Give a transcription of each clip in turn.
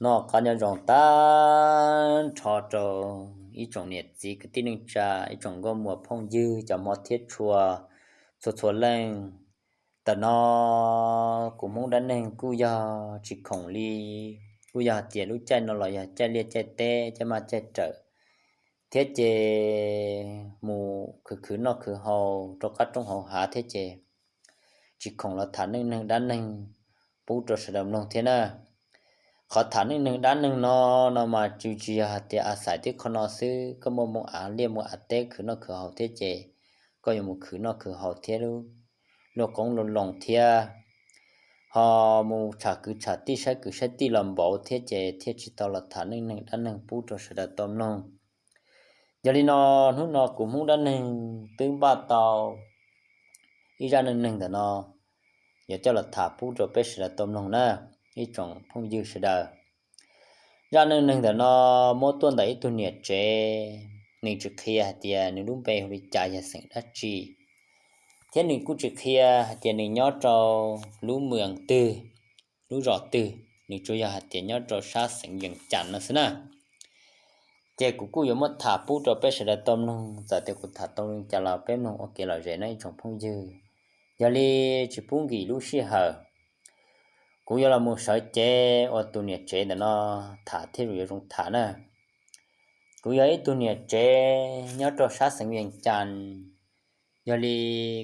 Noj qab nyob zoo tag nrho rau ib tsoom niam txiv kwv tij neej tsa, ib tsoom nkauj muam phooj ywg cov hmov thiab tshua, txhua txhua leej. Ntawm no kuv Hmoob dab neeg kuj yog tsis khoom li, kuj yog hais tias lub caij no los yog caij liaj caij teb, caij maj caij rawm, thiab ces mus khwv khwv noj khwv haus rau qab roob hauv hav thiab ces tsis khoom los tham neej neeg dab neeg pub rau sawv daws mloog thiab na. Qhov tham neej neeg dab neeg no, no mas tsis, tsis yog hais tias a xais tib qho no xwb, koj muaj moo av liaj moo av teb khwv noj khwv haus thiab ces koj yuav mus khwv noj khwv haus thiab lub, luaj qoob luaj loo thiab, ho mus tsham kwv tsham tij saib kwv saib tij los npaum thiab ces thiaj tsis tau los tham neej neeg dab neeg pub rau sawv daws tau mloog. Yog li no, hnub no kuv Hmoob dab neeg twb npaj tau ib zaj neej neeg ntawm no yuav coj los tham pub rau peb sawv daws tau mloog na, ib tsoom phooj ywg sawv daws. Zaj neej neeg ntawm no muab tuaj ntawm ib tug niam tsev, nws tsis qhia hais tias nws lub npe hu li cas, yog xeem dab tsi, thiab nws kuj tsis qhia hais tias nws nyob rau lub moos twg, lub zos twg, nws tsuas yog hais tias nyob rau sab xeev Vees Cas no xwb na. Ces kuv kuj yuav muab tham pub rau peb sawv daws tau mloog, txawm tias kuv tham tau li cas los peb mloog ua kev lom zem no ib tsoom phooj ywg. Yog li tsis pub nkim lub sij hawm, kuv yuav los mus sawv cev ua tus niam tsev ntawm no tham thiaj yuav zoo tham na. Kuv yog ib tug niam tsev nyob rau sab xeev Vees Cas, yog li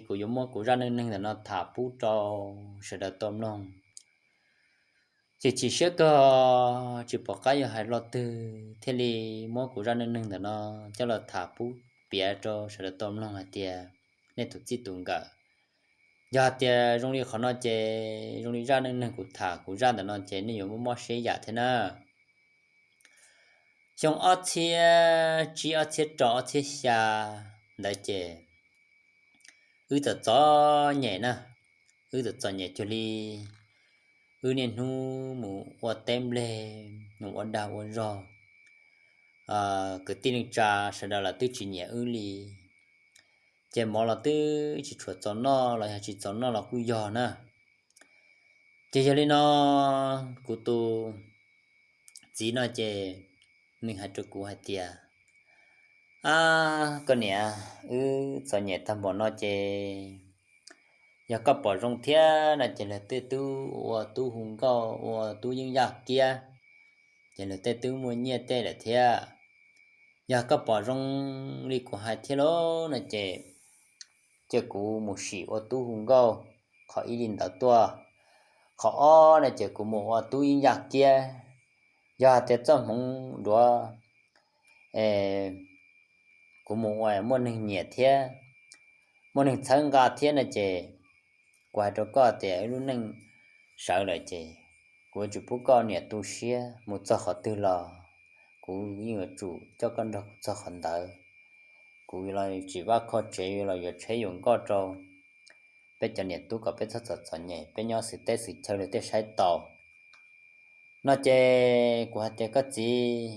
kuv yuav muab kuv zaj neej neeg ntawm no tham pub rau sawv daws tau mloog. Ces chim siab kawg, tsis pom qab yuav hais lo twg thiaj li muab kuv zaj neej neeg ntawm no coj los tham pub piav rau sawv daws tau mloog hais tias nej tus txij tus nkawm, yog hais tias zoo li qhov no ces zoo li zaj neej neeg kuv tham kuv zaj ntawm no ces nej yuav muaj mob siab yam thiab na. Xyoo ob txhiab tsib, ob txhiab rau, ob txhiab xya ntawd ces wb txom txom nyem na, wb txom txom nyem cuag li wb niaj hnub mus ua teb npleg, mus ua dag ua zog, kwv tij neej tsa sawv daws los twb tsis nyiam wb li. Ces mov los twb tsis tshua txaus noj los yog tsis txaus noj los kuj yog na. Ces yog li no, kuv tus txiv no ces nws hais rau kuv hais tias, Ab, koj niam, wb txom nyem tag npaum no ces yog koj pom zoo thiab no ces luag tej tub ua tub hu nkauj, ua tub yeeb yaj kiab, ces luag tej tub muaj nyiaj tej lawm thiab. Yog koj pom zoo li kuv hais thiab lauj no ces cia kuv mus sim ua tub hu nkauj qhov ib li ntawd tuaj. Qhov ob no ces kuv mus ua tub yeeb yaj kiab. Yog hais tias txoj hmoov duav kuv mus ua muaj neeg nyiam thiab muaj neeg txhawb nqa thiab no ces kuv hais rau koj tias wb lub neej sawv lawm ces kuv yuav tsum pub koj niam tu siab, mus txog qhov twg los kuv yeej yuav tsum coj koj nrog kuv txog qhov ntawd. Kuv los tsis vaj kho tsev los yuav tsheb yuav nkoj rau peb cov niam tub kom peb txhob txom txom nyem, peb nyob xwm teb xwm chaw luag tej saib tau. No ces kuv hais tias, Koj txiv,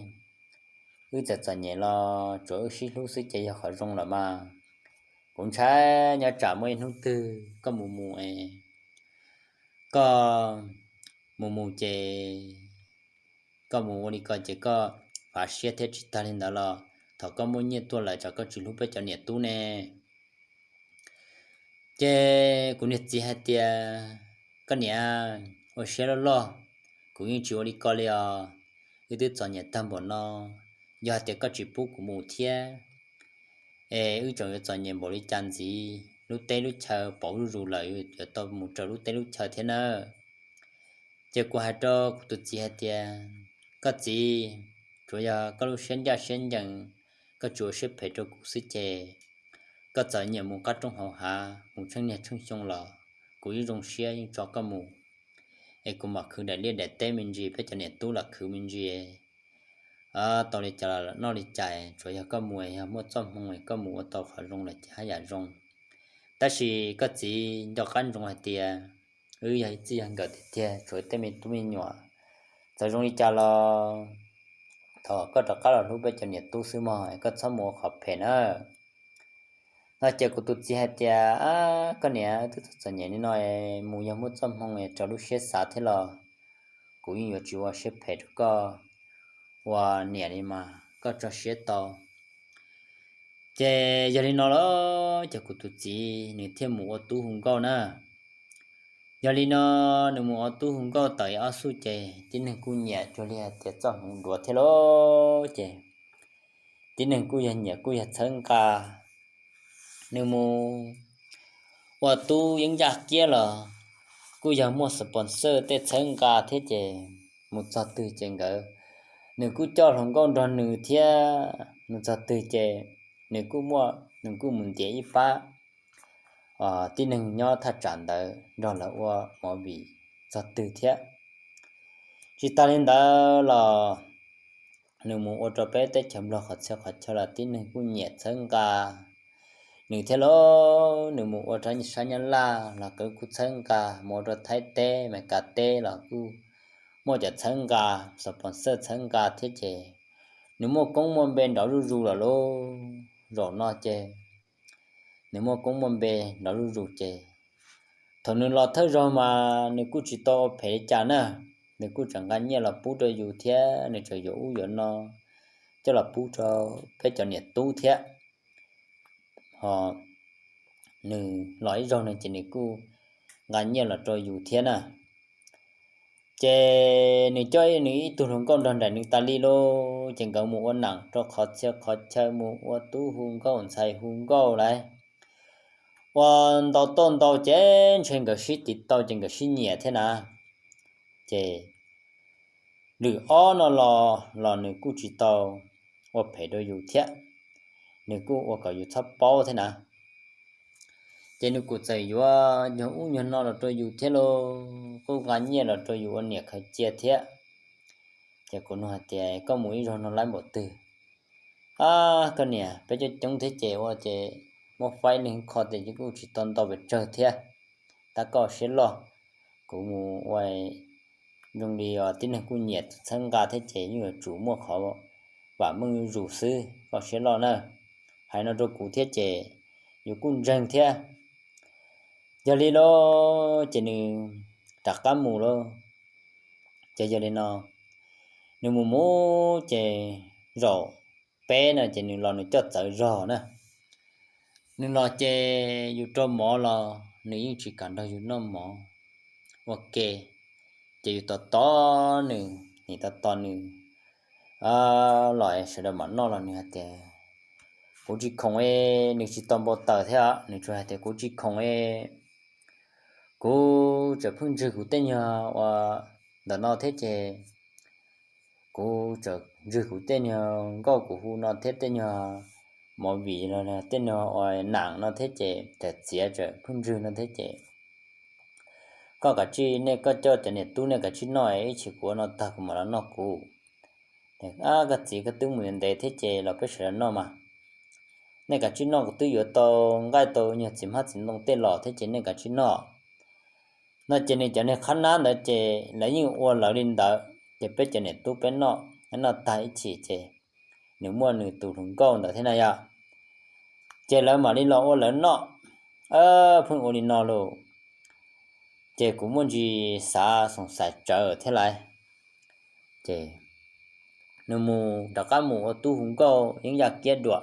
wb txawm txom nyem los tsuav wb sib hlub xwb ces yog qhov zoo lawm mas. Kuv ntshai nyob tsam muaj ib hnub twg koj mus mus es koj mus mus ces koj mus ua li ko ces koj fav siab thiab, tsis tag li ntawd los thaum koj muaj nyiaj tuaj lawm tsam koj tsis hlub peb cov niam tub ne. Ces kuv niag txiv hais tias, Koj niam, ua siab loj loj, kuv yeej tsis ua li ko li os. Wb twb txom nyem tag npaum no, yog hais tias koj tsis pub kuv mus thiab es wb tseem yuav txom nyem npaum li cas ntxiv, lub teb lub chaw pauv zuj zus lawm yuav tau mus raws lub teb lub chaw thiab nawb. Ces kuv hais rau kuv tus txiv hais tias, Koj txiv, tsuav yog koj lub siab ncaj siab ncees, koj tsis ua siab phem rau kuv xwb ces koj txawm nyiam mus qab roob hauv hav, mus tsheej niaj tsheej xyoo los kuv yeej zoo siab yeej tso koj mus. Es kuv mam khwv daim liaj daim teb me ntsis, peb cov niam tub los khwv me ntsis, tau li cas los noj li cas, tsuav yog koj mus yog muaj txoj hmoo koj mus ua tau qhov zoo lawm ces haj yam zoo. Tab sis koj txiv nco qab ntsoov hais tias wb yog ib txij yog nkawm tiag tiag, tsuav tej me tub me nyuam, txawm zoo li cas los thov koj rov qab los hlub peb cov niam tub xwb mog, koj txhob mus ua qhov phem na. No ces kuv tus txiv hais tias, Koj niam, wb twb txom txom nyem li no, mus yog muaj txoj hmoo rau lub siab xav thiab los kuv yeej yuav tsis ua siab phem rau koj ua niam li mas koj tso siab tau. Ces yog li no los ces kuv tus txiv nws thiaj mus ua tub hu nkauj na. Yog li no nws mus ua tub hu nkauj tau ib ob xuj ces tib neeg kuj nyiam cuag li hais tias txoj hmoov duav thiab lauj. Ces tib neeg kuj yog nyiam kuj yog txhawb nqa. Nws mus ua tub yeeb yaj kiab los kuj yog muaj sponsor tej txhawb nqa thiab ces mus txog twg ces nkawd, nws kuj coj hluas nkauj nrog nws thiab mus txog twg ces nws kuj muaj, nws kuj mus ntiav ib pab tib neeg nyob thaj tsam ntawd nrog lawv ua movie txog twg thiab. Tsis tas li ntawd los nws mus ua rau peb teb chaws Nplog qhov txhia qhov chaw los tib neeg kuj nyiam txhawb nqa nws thiab lauj. Nws mus ua rau sab Nyab Laj los kuj txhawb nqa, mus ua rau Thaib teb Meskas teb los kuj muaj cov txhawb nqa, sponsor txhawb nqa thiab ces nws muaj koob muaj npe nrov zuj zus lawm lauj. Zaum no ces nws muaj koob muaj npe nrov zuj zus ces thaum nws los thawj zaug mas nws kuj tsis tau ua phem li cas na. Nws kuj tseem nqa nyiaj los pub rau yus thiab nws tseem yuav ub yuav no coj los pub rau peb cov niam tub thiab. Ho nws los ib zaug no ces nws kuj nqa nyiaj los rau yus thiab na. Ces nws coj nws ib tug hluas nkauj nrog nraim nws tas li lauj. Ces nkawd mus ua nam rau qhov txhia qhov chaw, mus ua tub hu nkauj ntxhais hu nkauj lawm, ua ntau toj ntau ces ntshe nkawd sib tiv tau ces nkawd sib nyiam thiab na. Ces lwm ob no los los nws kuj tsis tau ua phem rau yus thiab, nws kuj ua kom yus txhob paub thiab na. Ces nws kuj txawm yuav nyuag ub nyuag no los rau yus thiab lauj, kuj nqa nyiaj los rau yus ua niam khaws cia thiab. Ces kuv nug hais tias koj mus ib zaug no laib npaum twg? Ab koj niam, peb coob coob thiab ces ua ces muab faib leeg kho tias ces kuj tsis tau ntau pes tsawg thiab. Tab koj siab loj, kuv mus ua zoo li tib neeg kuj nyiam txhawb nqa thiab ces yeej yuav tsum muaj qhov vam meej zuj zus xwb, koj siab loj na. Hais no rau kuv thiab ces yus kuj ntseeg thiab. Yog li lauj ces nws rov qab mus lauj. Ces yog li no nws mus mus ces zaum peb no ces nws los nws coj txawv zog na. Nws los ces yus rau mov los nws yeej tsis kam nrog yus noj mov ua ke. Ces yus tos tos nws, nim tos tos nws los sawv daws mam noj los nws hais tias kuv tsis khoom e, nws tsis tau npau taws thiab nws tsuas hais tias kuv tsis khoom e, kuv tseem pheej ntswg kuv tej nyuag ua ntawm no thiab ces kuv tseem ntswg kuv tej nyuag nkauj kuv hu no thiab tej nyuag movie los tej nyuag ua nam no thiab ces txawm txiav tseem pheej ntswg no thiab ces koj kav tsij, nej koj coj cov niam tub nej kav tsij noj, ib chim kuv ua no tag kuv mam los noj kuv. Koj txiv koj twb mus ntev thiab ces los peb sawv daws noj mas. Nej kav tsij noj, kuv twb yuav tau nqaij tau nyuag txiv hmab txiv ntoo tej los thiab ces nej kav tsij noj. No ces nws cov niag qhab nab ntawd ces lawv yeej ua lawv li ntawd ces peb cov niam tub peb noj, noj tag ib chim ces nws muaj nws tus hluas nkauj ntawd thiab na yom. Ces lawv mam li los ua lawv noj. Pheej ua li no lauj, ces kuv muaj ntsis xav xoom xaiv tsawv thiab lauj. Ces nws mus rov qab mus ua tub hu nkauj yeeb yaj kiab dua.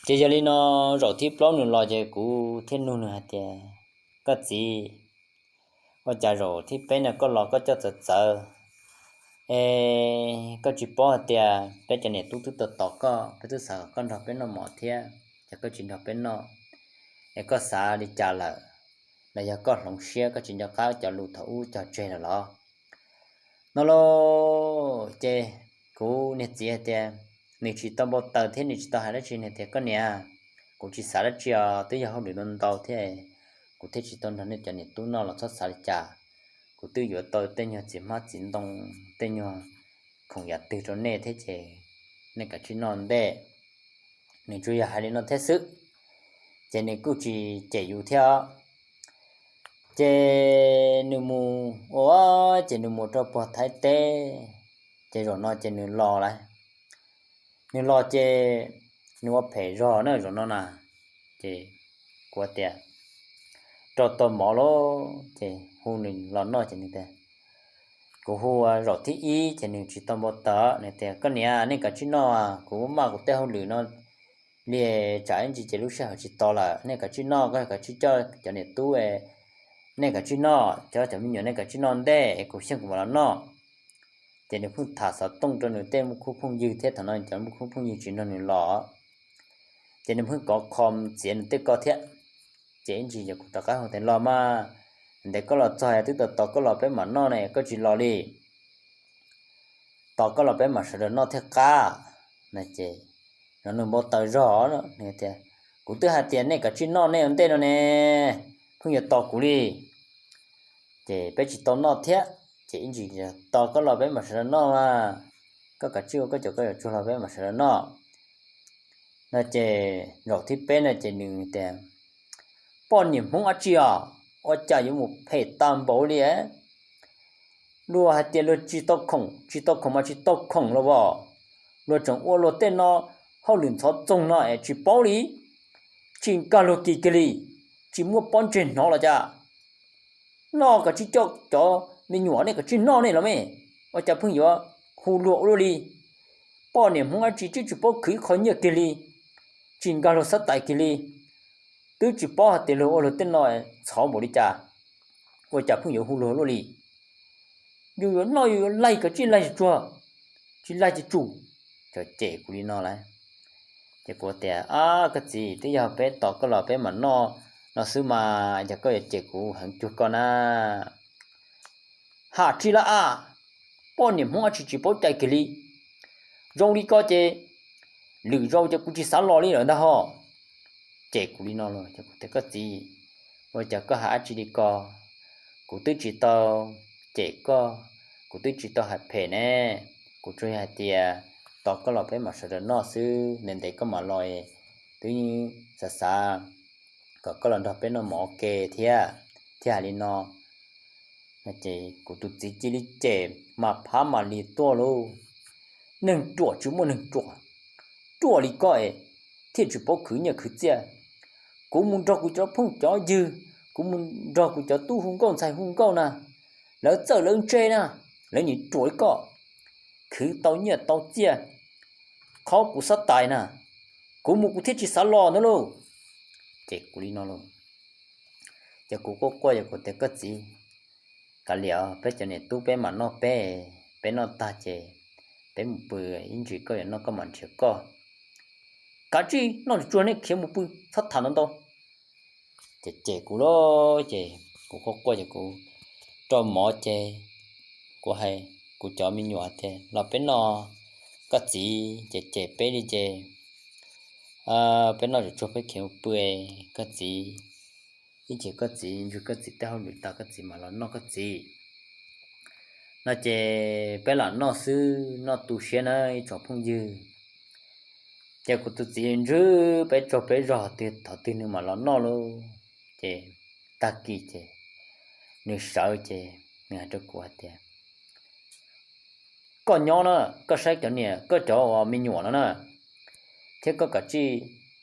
Ces yog li no zaum thib plaub nws los ces kuv thiaj nug nws hais tias koj txiv, ua cas zaum thib peb no koj los koj coj txawv txawv es koj tsis paub hais tias peb cov niam tub twb tos tos koj, peb twb xav kom koj nrog peb noj mov thiab ces koj tsis nrog peb noj, es koj xav li cas lawm, los yog koj hloov siab koj tsis nco qab cov lus thaum ub cog tseg lawm los? No lauj, ces kuv niag txiv hais tias nws tsis tau npau taws thiab nws tsis tau hais dab tsi, nws tias koj niam, kuv tsis xav dab tsi os, twb yog hauj lwm ntau ntau thiab, kuv thiaj tsis tau nrog nej cov niam tub noj los txhob xav li cas. Kuv twb yuav tau tej nyuag txiv hmab txiv ntoo, tej nyuag khoom yam twg rau nej thiab ces nej kav tsij noj ntej. Nws tsuas yog hais li no thiab xwb, ces nws kuj tsis cem yus thiab os. Ces nws mus ua, ces nws mus rau puag Thaib teb, ces zaum no ces nws los lawm. Nws los ces nws ua phem zog na zaum no na. Ces kuv tias rau tau mov lauj, ces hu nws los noj ces nws tias kuv hu zaum thib ib ces nws tsis tau npau taws, nws tias, Koj niam, nej kav tsij noj, kuv maj kuv tej hauj lwm no li, tsam ib ntsis ces lub sij hawm tsis tos lawm. Nej kav tsij noj, koj kav tsij coj cov niam tub, nej kav tsij noj, cov cov me nyuam nej kav tsij noj ntej es kuv xyeej kuv mam los noj. Ces nws pheej tham xov tooj rau nws tej muj khub phooj ywg thiab, thaum no cov muj khub phooj ywg tsis nrog nws los, ces nws pheej kov kho txiav nws tej ko thiab. Ces ib ntsis yog kuv rov qab hu tias, Los mas, ntev koj los txog twb tos tos koj los peb mam noj ne, koj tsis los li. Tos koj los peb mam sawv daws noj thiaj qab. Ces nws npau taws zog, nws tias, Kuv twb hais tias nej kav tsij noj nej ua ntej no ne, pheej yuav tos kuv li. Ces peb tsis tau noj thiab, ces ib ntsis, Tos koj los peb mam sawv daws noj mas, koj kav tsij ua koj cov koj yuav tsuag los peb mam sawv daws noj. No ces zaum thib peb no ces nws tias, Poj niam Hmoob dab tsi os, ua cas yuav mus phem tag npaum li? Luag hais tias luag tsis tau khoom, tsis tau khoom mas tsis tau khoom los as. Luag tseem ua luag tej no hauj lwm ntxhov txoog no es tsis paub li, tsis nkag luag kiag kiag li, tsis muaj pob ntseg hnov los cas. Noj kav tsij coj cov me nyuam nej kav tsij noj nej los me, ua cas pheej yuav hu luag ua luaj li. Poj niam Hmoob dab tsi twb tsis paub khwv ib qho nyiaj kiag li, tsis nkag luag xab tais kiag li, twb tsis paub hais tias luag ua luag tej no ntxhov npaum li cas, ua cas pheej yuav hu luag luaj li. Yus yuav noj yus yuav laig kav tsij laig tsuag, tsis laig ces tsum. Cov cem kuv li no lawm. Ces kuv tias, Ab, koj txiv, twb yog peb tos koj los peb mam noj no xwb mas, yog koj yuav cem kuv heev cuag koj na. Ham tsis lawm as, poj niam Hmoob dab tsi tsis paub cai kiag li. Zoo li ko ces lwm zaus ces kuv tsis xav los li lawm ntag ho. Cem kuv li no los, kuv tias, Koj txiv, ua cas koj hais dab tsi li ko? Kuv twb tsis tau cem koj, kuv twb tsis tau hais phem ne. Kuv tsuas yog hais tias tos koj los peb mam sawv daws noj xwb, ntev ntev koj mam los, twb xav xav kom koj los nrog peb noj mov ua ke thiab, thiaj hais li no. Ces kuv tus txiv cia li cem mas phab mam li tuaj lauj. Neeg ruam tsis muaj neeg ruam, ruam li koj es thiaj tsis paub khwv nyiaj khwv txiaj. Kuv mus nrog kuv cov phooj cov ywg, kuv mus nrog kuv cov tub hu nkauj ntxhais hu nkauj na, lawv txawj lawv ntse na, lawv nim ruam li koj, khwv tau nyiaj tau txiaj, qhov kuv xav tais na, kuv mus kuv thiaj tsis xav los ntag lauj. Ces kuv li no lauj. Ces kuv quaj quaj ces kuv tias, Koj txiv, kav liam, peb cov niam tub peb mam noj peb, peb noj tag ces peb mus pw, ib ntsis koj yuav noj koj mam nrhiav koj. Kav tsij noj tsuag nej khiav mus pw, txhob tham ntau ntau. Ces cem kuv lauj, ces kuv quaj quaj ces kuv rau mov ces kuv hais kuv cov me nyuam tias, Los peb noj, koj txiv ces cem peb li ces peb noj tsuag tsuag peb khiav mus pw, koj txiv. Ib chim koj txiv ntswg koj txiv tej hauj lwm tas koj txiv mam los noj koj txiv. No ces peb lam noj xwb, noj tu siab na ib tsoom phooj ywg. Ces kuv tus txiv ntswg peb tsaug peb zog twg thaum twg nws mam los noj lauj. Ces tag kis ces nws sawv ces nws hais rau kuv hais tias, Koj nyob na, koj saib cov niam koj cov uas me nyuam no na, thiab koj kav tsij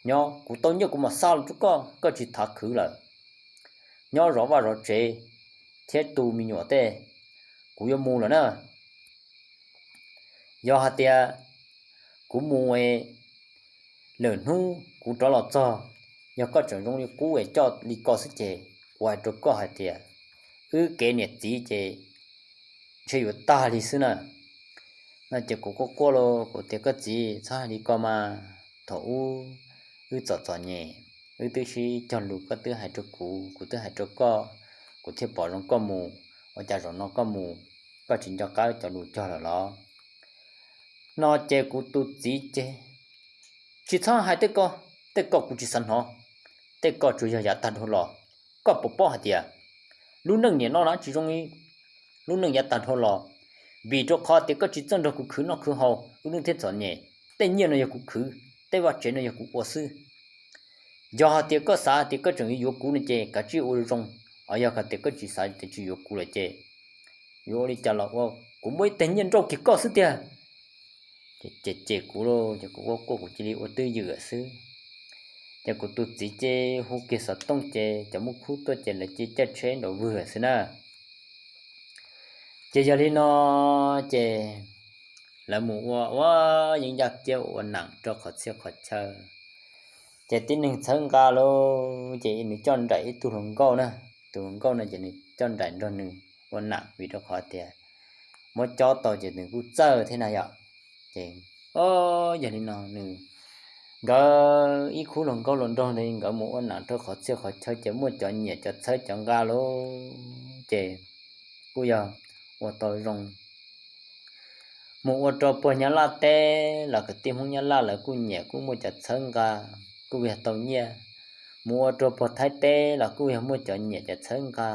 nyob, kuv tau nyiaj kuv mam xa los rau koj, koj tsis txhob khwv lawm. Nyob zov vaj zov tsev thiab tu me nyuam tej, kuv yuav mus lawm na. Yog hais tias kuv mus es lwm hnub kuv rov los txog, yog koj tseem zoo li qub es coj li ko xwb ces kuv hais rau koj hais tias wb kev niam txiv ces ntshe yuav tag li xwb na. No ces kuv quaj quaj los kuv tias, Koj txiv, txhob hais li ko mas, thaum ub wb txom txom nyem, wb twb sib cog lus, koj twb hais rau kuv, kuv twb hais rau koj, kuv thiaj pom zoo koj mus, ua cas zaum no koj mus, koj tsis nco qab cov lus cog lawm los? No ces kuv tus txiv ces tsis txhob hais tej ko, tej ko kuv tsis xav hnov, tej ko tsuas yog yav tag dhau los. Koj puas paub hais tias lub neej niam no na tsis zoo li lub neej yav tag dhau los, vim rau qhov tias koj tsis txawj nrog kuv khwv noj khwv haus, wb lub thiab txom nyem, tej nyiaj no yog kuv khwv, tej vaj tsev no yog kuv ua xwb. Yog hais tias koj xav tias koj tseem yuav yuav kuv no ces kav tsij ua zoo, yog hais tias koj tsis xav tias tsis yuav kuv lawm ces yuav ua li cas los ua, kuv muaj ib teg nyiaj nrauj kiag koj xwb tiag. Ces cem cem kuv lauj, ces kuv quaj quaj kuv cia li ua twj ywm xwb. Ces kuv tus txiv ces hu kiag xov tooj ces cov muaj khub tuaj ces lawv cia li caij tsheb nraum vwg xwb na. Ces yog li no ces lawv mus ua ua yeeb yaj kiab ua nam rau qhov txhia qhov chaw. Ces tib neeg txhawb nqa lauj, ces nws coj nraim ib tug hluas nkauj na. Tus hluas nkauj no ces nws coj nraim nrog nws ua nam vim rau qhov tias muab cob tau ces nws kuj txawj thiab na yom. Ces o, yog li no nws, nkawd ib khub hluas nkauj hluas nraug ntawd nkawd mus ua nam rau qhov txhia qhov chaw ces muaj cov nyiam cov txhawb cov nqa lauj, ces kuj yog ua tau zoo. Mus ua rau puag Nyab Laj teb los kwv tij Hmoob Nyab Laj lawv kuj nyiam kuj muaj cov txhawb nqa, kuj yog tau nyiaj. Mus ua rau puag Thaib teb los kuj yog muaj cov nyiam cov txhawb nqa.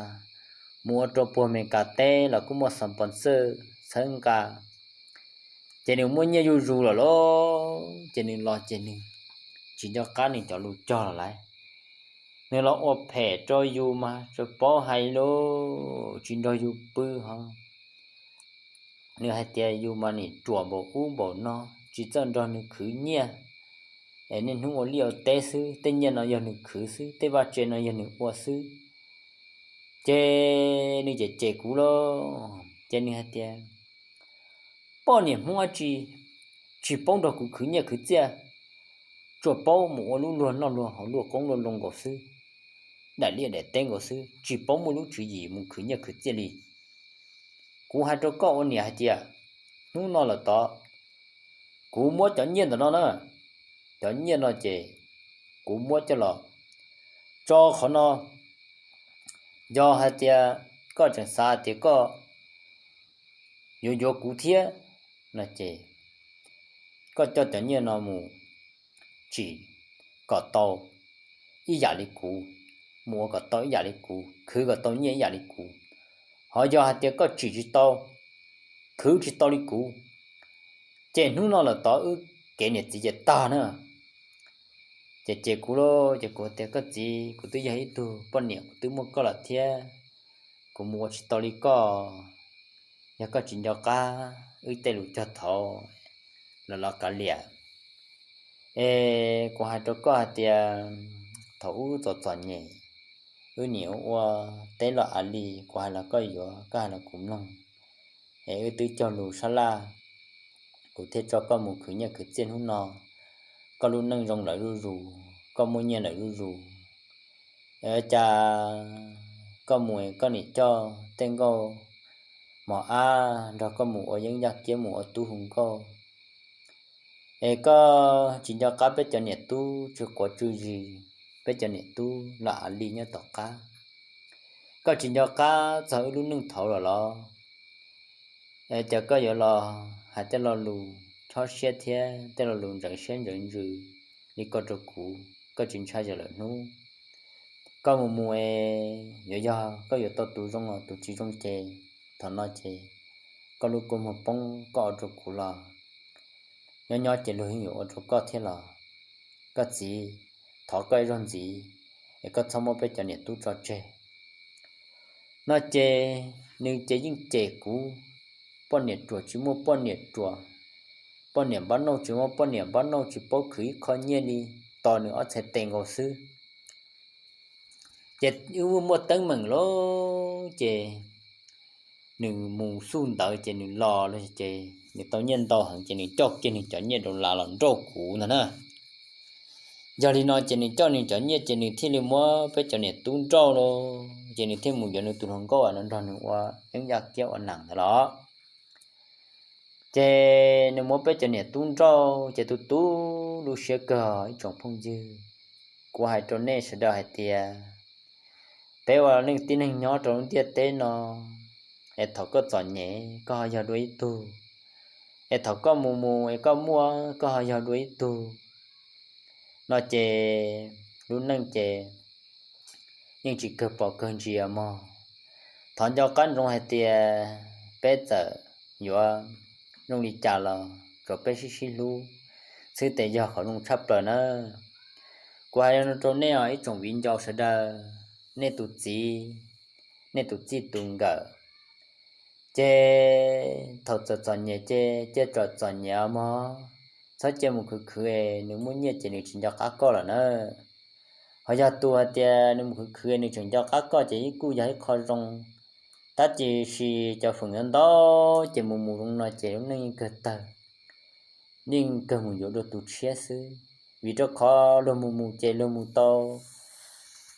Mus ua rau puag Amelikas teb los kuj muaj sponsor txhawb nqa. Ces nws muaj nyiaj zuj zus lawm lauj, ces nws los ces nws tsis nco qab nws cov lus cog lawm lauj. Nws los ua phem rau yus mas tsuas paub hais lus tsis nrog yus pw ho. Nws hais tias yus mas nim ruam npaum ub npaum no, tsis txawj nrog nws khwv nyiaj, es niaj hnub ua liaj ua teb xwb, tej nyiaj no yog nws khwv xwb, tej vaj tse no yog nws ua xwb. Ces nws cem cem kuv lauj, ces nws hais tias poj niam Hmoob dab tsi tsis paub nrog kuv khwv nyiaj khwv txiaj, tsuas paub mus ua lub luag noj luag haus luaj qoob luaj loo nkaus xwb, daim liaj daim teb nkaus xwb, tsis paub muaj lub tswv yim mus khwv nyiaj khwv txiaj li. Kuv hais rau koj ua niam hais tias hnub no lawm tod kuv muab cov nyiaj ntawm no na, cov nyiaj no ces kuv muab coj los tso qhov no. Yog hais tias koj tseem xav tias koj yuav yuav kuv thiab no ces koj coj cov nyiaj no mus tsim kom tau ib yam li kuv, mus ua kom tau ib yam li kuv, khwv kom tau nyiaj ib yam li kuv. Ho yog hais tias koj tsim tsis tau, khwv tsis tau li kuv, ces hnub no lawm tod wb kev niam txiv ces tag na. Ces ces kuv lauj, ces kuv tias koj txiv, kuv twb yog ib tug poj niam kuv twb muaj koj lawm thiab, kuv mus ua tsis tau li koj. Yog koj tsis nco qab wb tej lus cog thaud los los kav liam. Es kuv hais rau koj hais tias thaum ub txom txom nyem, wb nim ua teb los av li, kuv hais los koj yuav, koj hais los kuv mloog, es wb twb cog lus sab laj, kuv thiaj tso koj mus khwv nyiaj khwv txiaj hnub no. Koj lub neej zoo lawm zuj zus, koj muaj nyiaj lawm zuj zus, es cas koj mus koj nim coj tej nkauj mos ab nrog koj mus ua yeeb yaj kiab mus ua tub hu nkauj, es koj tsis nco qab peb cov niam tub tsw quav tsw zis, peb cov niam tub los av li nyob tom qab. Koj tsis nco qab txog wb lub neej thaud lawm los? Es cas koj yuav los hais tej lo lus chob siab thiab tej lo lus ntxeev siab ntxeev ntsws li ko rau kuv? Koj tsis ntshai yog lawm hnub koj mus mus es yuav yog koj yuav tau tus zoo los tus tsis zoo ces thaum no ces koj lub kua muag poob koj ua rau kuv los nyob nyob ces luag yeej yuav ua rau koj thiab los? Koj txiv, thov koj ib zaug ntxiv es koj txhob muab peb cov niam tub tso tseg. No ces nws ces yeej cem kuv, poj niam ruam tsis muaj poj niam ruam, poj niam npab nauj tsis muaj poj niam npab nauj, tsis paub khwv ib qho nyiaj li, tos nws ob txhais tes nkaus xwb. Ces wb muaj teeb meem lawm ces nws mus xub ntawd ces nws los lawm ces nws tau nyiaj ntau heev ces nws coj kiag nws cov nyiaj rau lav los nrauj kuv ntag na. Yog li no ces nws coj nws cov nyiaj ces nws thiaj li muab peb cov niam tub nrauj lawm ces nws thiaj mus yuav nws tus hluas nkauj no nrog nws ua yeeb yaj kiab ua nam ntawd los. Ces nws muab peb cov niam tub nrauj ces tu tu lub siab kawg ib tsoom phooj ywg. Kuv hais rau nej sawv daws hais tias peb ua neej tib neeg nyob rau lub ntiaj teb no, es thaum koj txom nyem koj ho yog dua ib tug, es thaum koj mus mus es koj muaj koj ho yog dua ib tug. No ces lub neej ces yeej tsis kawg pom kawg ntsia mog. Thov nco qab ntsoov hais tias peb txawm yuav zoo li cas los tsuav peb sib sib hlub xwb tes yog qhov zoo tshaj plaws na. Kuv hais rau nej os ib tsoom viv ncaus sawv daws, nej tus txiv, nej tus txij tus nkawm, ces thaum txawm txom nyem ces cia txawm txom nyem mog, txhob cia mus khwv khwv es nws muaj nyiaj ces nws tsis nco qab koj lawm na. Ho yog tus hais tias nws mus khwv khwv nws tseem nco qab koj ces ib kuj yog ib qho zoo, Tab sis cov feem ntau ntau ces mus mus zoo no ces lub neej yeej kawg tawg, yeej kawg mus yuav dua tus tshiab xwb. Vim rau qhov luag mus mus ces luag mus tau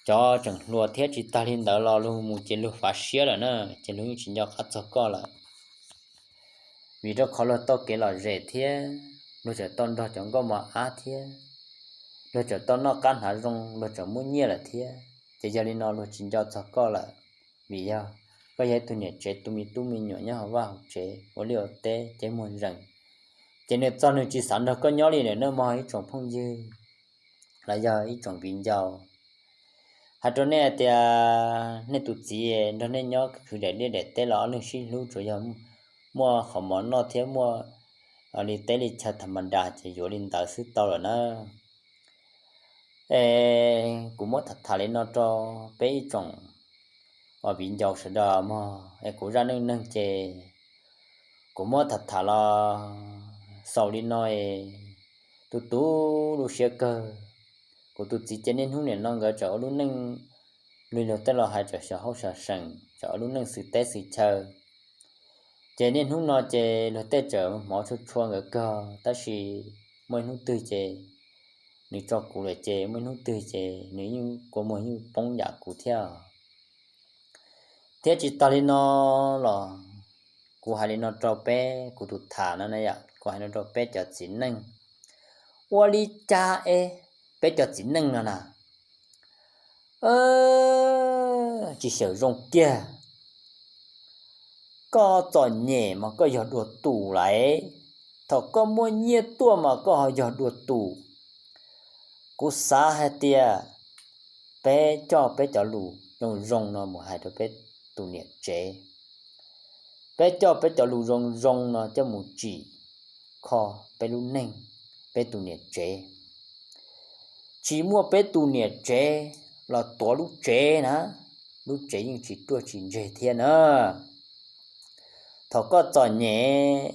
cov tseem hluas thiab, tsis tag li ntawd los luag mus mus ces luag fav siab lawm na, ces luag yeej tsis nco qab txog koj lawm. Vim rau qhov luag tau kev lom zem thiab, luag tseem tau nrog cov nkauj mos ab thiab, luag tseem tau noj qab hnav zoo, luag tseem muaj nyiaj lawm thiab, ces yog li no luag tsis nco txog koj lawm. Vim yog koj yog ib tug niam tsev tu me tub me nyuam nyob hauv vaj hauv tsev ua liaj ua teb ces muag zees, ces nws txog nws tsis xav nrog koj nyob li lawm nawb mog ib tsoom phooj ywg los yog ib tsoom viv ncaus. Hais rau nej hais tias nej tus txiv nrog nej nyob khwv daim liaj daim teb los ob leeg sib hlub tsuas yog muaj qhov mov noj thiab muaj li teb li chaw tham ma das ces yuav li ntawd xwb tau lawm na. Es kuv muab tham tham li no rau peb ib tsoom uas viv ncaus sawv daws mog, es kuv zaj neej neeg ces kuv muab tham tham los xaus li no es tu tu lub siab kawg. Kuv tus txiv ces niaj hnub nim no nkawd tseem ua lub neej li luag tej los hais tseem xyov hauj xyov seem, tseem ua lub neej xwm teb xwm chaw. Ces niaj hnub no ces luag tej tseem hmov tshua tshua nkawd kawg, tab sis muaj ib hnub twg ces nws tso kuv lawm ces muaj ib hnub twg ces nws yeej kua muag yeej poob yam kuv thiab. Thiab tsis tas li no los kuv hais li no rau peb, kuv tus tham no na yom, kuv hais no rau peb cov txiv neej. Ua li cas es peb cov txiv neej no na tsis xyaum zoo kiag. Koj txom nyem mas koj yog dua tus lawm, thaum koj muaj nyiaj tuaj mas koj ho yog dua tus. Kuv xav hais tias peb coj peb cov lus zoo zoo no mus hais rau peb tus niam tsev. Peb coj peb cov lus zoo zoo no coj mus tsim kho peb lub neej, peb tus niam tsev. Tsis muaj peb tus niam tsev los tuav lub tsev na, lub tsev yeej tsis ruaj tsis ntseg thiab na. Thaum koj txom nyem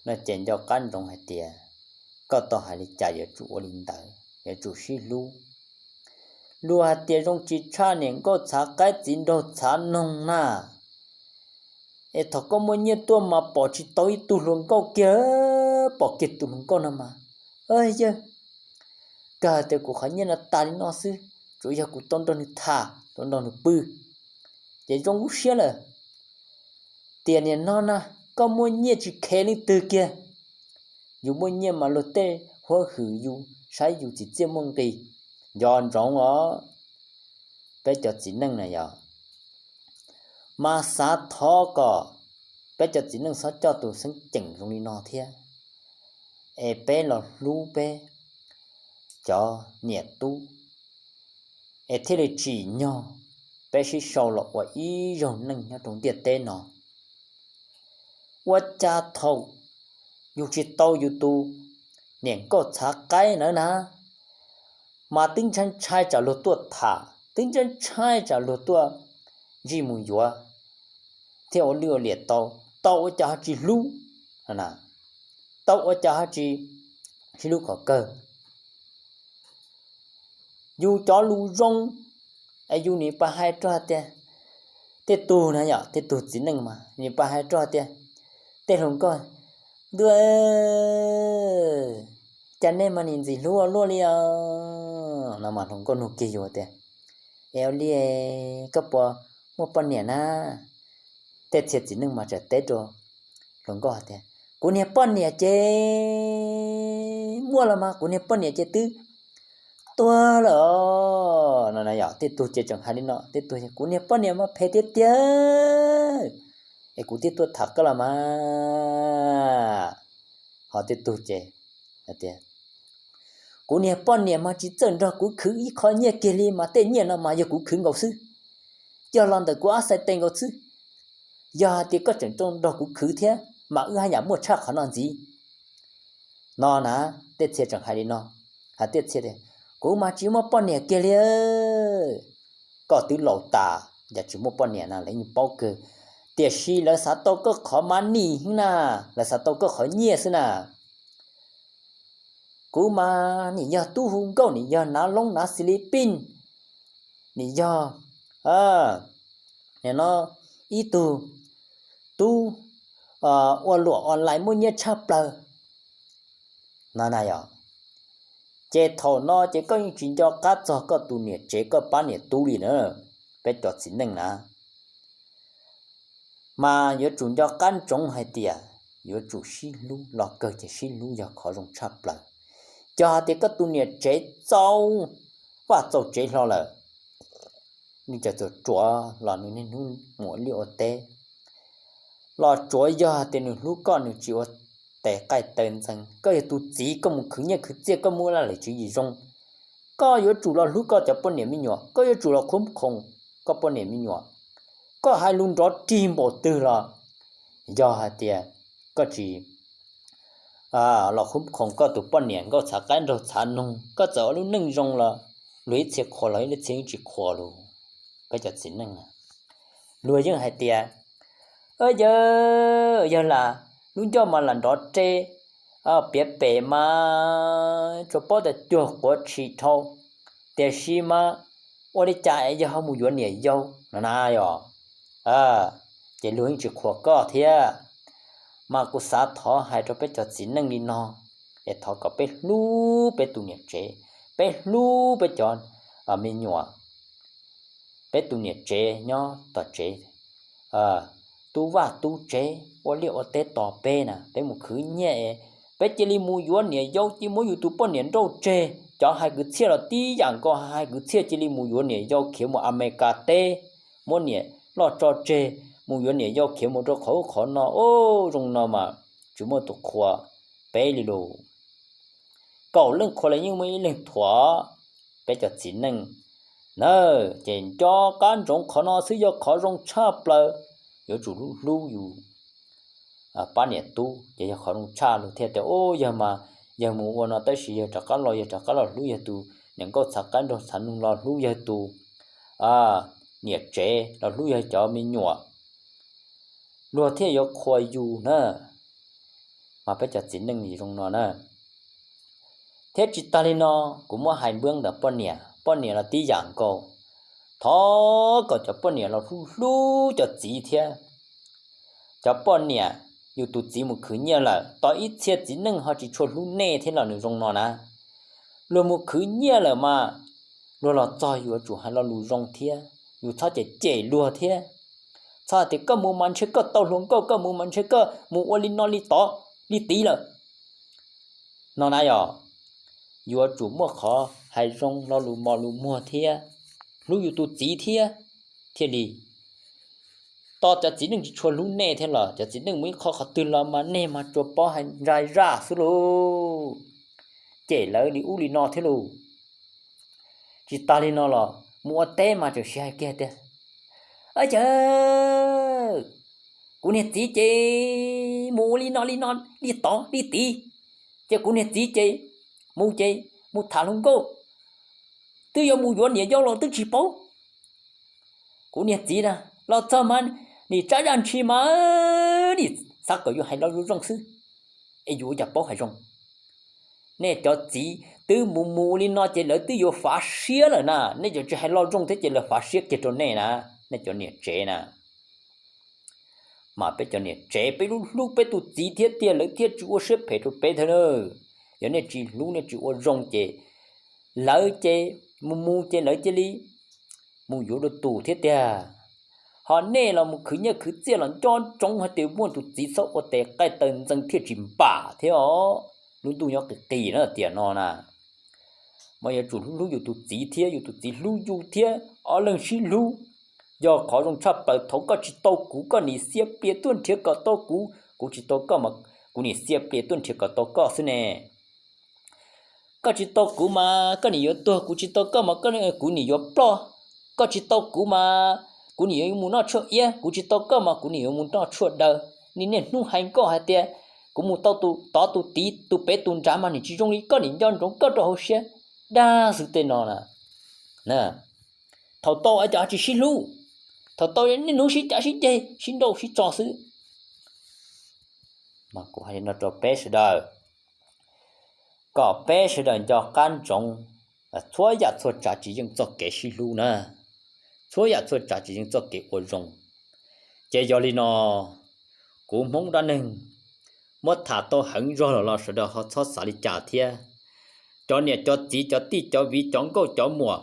no ces nco qab ntsoov hais tias koj tau hais li cas yuav tsum ua li ntawd, yuav tsum sib hlub. Luag hais tias zoo tsis tshaj niam nkauj txhav qaib txiv nraug txhav noog na. Es thaum koj muaj nyiaj tuaj mas pom tsis tau ib tug hluas nkauj kiag, pom kiag tus hluas nkauj no mas, yawg, kawg tias kuv qhov nyiaj no tas li no xwb, tsuas yog kuv tau nrog nws tham, tau nrog nws pw, ces zoo lub siab lawm. Tiam nim no na, koj muaj nyiaj tsis khev leej twg kiag. Yus muaj nyiaj mas luag tej huab hwm yus, saib yus txiv txiaj muaj nqis. Nco ntsoov os, peb cov txiv neej na yog, mas xav thov kom peb cov txiv neej txhob coj tus xeeb ceem zoo li no thiab, es peb los hlub peb cov niam tub, es thiaj li tsim nyog peb sib sau los ua ib zaug neej nyob rau ntiaj teb no. Ua cas thaum yus tsis tau yus tus niam nkauj txhav qaib nawb na, mas twb ntshai ntshai tsam luag tuaj tham, twb ntshai ntshai tsam luag tuaj ntsij mus yuav, thiab ua lwj ua liam tau, tau ua cas ho tsis hlub, tau ua cas ho tsis sib hlub khov kawg. Yus cov lus zoo, es yus nim pab hais rau tias, tej tug na yom, tej tug txiv neej mas nim pab hais rau tias, tej hluas nkauj, ntuj, cas nej mas nim ntxim hlub ua luaj li os no mas hluas nkauj nug kiag yus tias, es ua li koj puas muaj poj niam na? Tej txhia txiv neej mas txawm teb rau hluas nkauj tias, kuv niag poj niam ces muaj los mas kuv niag poj niam ces twb tuag lawm no na yom. Tej tug ces tseem hais li no, tej tug, kuv niag poj niam mas phem tiag tiag, es kuv twb tuaj tham koj los mas. Ho tej tug ces tias, kuv niag poj niam mas tsis txawj nrog kuv khwv ib qho nyiaj kiag li mas tej nyiaj no mas yog kuv khwv nkaus xwb, coj los ntawm kuv ob xais tes nkaus xwb. Yog hais tias koj tseem tau nrog kuv khwv thiab mas wb haj yam muaj tshaj qhov no ntxiv no na. Tej txhia tseem hais li no, hais tej txhia tias, kuv mas tsis muaj poj niam kiag li. Koj twb laus tas, yog tsis muaj poj niam na lawv yeej paub kawg, tiam sis lawv xav tau koj qhov money xwb na, lawv xav tau koj qhov nyiaj xwb na. Kuv mas nim yog tub hu nkauj, nim yog nav loob nav xis li pij, nim yog, nim no ib tug tub ua luam online muaj nyiaj tshaj plaws no na yog. Ces thaum no ces koj yeej tsis nco qab txog koj tus niam tsev koj pab niam tub li na, peb cov txiv neej na. Mas yuav tsum nco qab ntsoov hais tias yuav tsum sib hlub, los kawg ces sib hlub yog qhov zoo tshaj plaws. Yog hais tias koj tus niam tsev txaus vaj txaus tsev hlo lawm, nws txawm txawm ruam los nws niaj hnub mus ua liaj ua teb, los tsuav yog hais tias nws hlub koj nws tsis ua tes qaij taw ntxeev. Koj yog tus txiv koj mus khwv nyiaj khwv txiaj koj muaj laj lim tswv yim zoo, koj yuav tsum los hlub koj cov poj niam me nyuam, koj yuav tsum los qhuab qhoom koj poj niam me nyuam. Koj hais lus nrov rig npaum twg los yog hais tias koj tsis los qhuab qhoom koj tus poj niam nkauj txhav qaib nraug txhav noog, koj txawm ua lub neej zoo los luag ib txhia qhuas los ib txhia yeej tsis qhuas lus. Peb cov txiv neej luag yeej hais tias, yawg, yawg lam lub ncauj mas lam nrov re, piav pem mas tsuas paub tias cuag quav tshis dhau, tiam sis mas ua li cas es yawg ho mus yuav niam yau no na yog. Ces luag yeej tsis qhuas koj thiab. Mas kuv xav thov hais rau peb cov txiv neej li no, es thov kom peb hlub peb tus niam tsev, peb hlub peb cov me nyuam, peb tus niam tsev nyob tom tsev, tub vaj tub tsev ua liaj ua teb tos peb na, peb mus khwv nyiaj es peb cia li mus yuav niam yau cia muab yus tus poj niam nrauj tseg. Cov hais kwv txhiaj los tib yam nkaus, hais kwv txhiaj cia li mus yuav niam yau khiav mus Amelikas teb, muab niam loj tso tseg, mus yuav niam yau khiav mus rau qhov ub qhov no. Ub, zoo no mas tsis muaj tus qhuas peb li lus. Kaum leej qhuas los yeej muaj ib leeg thuam. Peb cov txiv neej na, ces nco qab ntsoov qhov no xwb yog qhov zoo tshaj plaws. Yuav tsum hlub hlub yus pab niam tub ces yog qhov zoo tshaj lus thiaj tias, ub, yawg mas yawg mus ua no tab sis yawg rov qab los, yawg rov qab los hlub yawg tus niam nkauj txhav qaib nraug txhav noog, los hlub yawg tus niam tsev, los hlub yawg cov me nyuam, luag thiaj yuav qhuas yus na. Mas peb cov txiv neej zoo no na. Thiab tsis tas li no, kuv muab hais npuab ntawm poj niam, poj niam los tib yam nkaus. Thov kom cov poj niam los hlub hlub cov txiv thiab. Cov poj niam, yus tus txiv mus khwv nyiaj lawm, tos ib txhia txiv neej ho tsis tshua hlub nej thiab los nws zoo no na. Luag mus khwv nyiaj lawm mas luag los txog yuav tsum hais lo lus zoo thiab, yus txhob cem cem luag thiab. Txhob hais tias koj mus mas ntshe koj tau hluas nkauj, koj mus mas ntshe koj mus ua li no li tod li tid lawm no na yog. Yuav tsum muaj qhov hais zoo lo lus mos lus muag thiab, hlub yus tus txiv thiab, thiaj li tos cov txiv neej tsis tshua hlub nej thiab los cov txiv neej mus ib qho qhov twg los mas nej mas tsuas paub hais ntsa zaj xwb lauj, cem lawv li ub li no thiab lauj. Tsis tas li no los mus ua teb mas tseem sib hais kiag tias, a, cas kuv niag txiv ces mus ua li no li no li tod li tid, ces kuv niag txiv ces mus ces mus tham hluas nkauj, twb yuav mus yuav niam yau los twb tsis paub. Kuv niag txiv na, los txog mas nim tsab zaj ntshis mas nim xav kom yuav hais lo zoo zoo xwb, es yuav ua cas paub hais zoo. Nej cov txiv twb mus mus li no ces lawv twb yuav fav siab lawm na, nej cov tsis hais lo zoo thiab ces lawv fav siab kiag rau nej na, nej cov niam tsev na. Mas peb cov niam tsev peb hlub hlub peb tus txiv thiab tiag lawv thiaj tsis ua siab phem rau peb thiab na. Yog nej tsis hlub nej tsis ua zoo ces lawv ces mus mus ces lawv cia li mus yuav dua tus thiab tiag. Ho nej los mus khwv nyiaj khwv txiaj los nco ntsoov hais tias muaj tus txiv txhob ua tes qaij taw ntxeev thiaj tsis npam thiab os. Lub ntuj nyob qis qis na tiam no na. Mas yuav tsum hlub hlub yus tus txiv thiab yus tus txiv hlub yus thiab, ob leeg sib hlub yog qhov zoo tshaj plaws. Thaum koj tsis tau kuv koj nim xia plias tuaj nrhiav kom tau kuv, kuv tsis tau koj mas kuv nim xia plias tuaj nrhiav kom tau koj xwb ne. Koj tsis tau kuv mas koj nim yuav tuag, kuv tsis tau koj mas kuv nim yuav ploj. Koj tsis tau kuv mas kuv nim yuav mus noj tshuaj iab, kuv tsis tau koj mas kuv nim yuav mus noj tshuaj daw. Nim niaj hnub hais nkauj hais tias kuv mus tau tus tod tus tid tus pem tus nrad mas nim tsis zoo li, koj nim nco ntsoov koj rau hauv siab dag xwb tej no na. Thaum tau es cas tsis sib hlub, thaum tau niaj hnub sib cav sib ceg sib nrauj sib tso xwb. Mas kuv hais li no rau peb sawv daws, kom peb sawv daws nco qab ntsoov, txhua yam txhua tsav tsis yeej txoj kev sib hlub na, txhua yam txhua tsav tsis yeej txoj kev ua zoo. Ces yog li no, kuv Hmoob dab neeg muab tham tau heev zog los los sawv daws ho txhob xav li cas thiab. Cov niam cov txiv cov tij cov viv cov nkauj cov muam,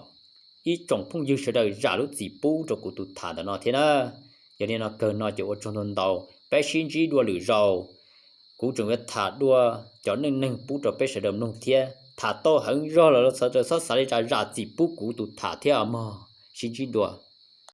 ib tsoom phooj ywg sawv daws zam lub txim pub rau kuv tus tham ntawm no thiab na. Yog li no kawg no ces ua tsaug ntau ntau, peb sib ntsib dua lwm zaus. Kuv tseem yuav tham dua cov neej neeg pub rau peb sawv daws mloog thiab. Tham tau heev zog los los sawv daws txhob xav li cas, zam txim pub kuv tus tham thiab mog. Sib ntsib dua.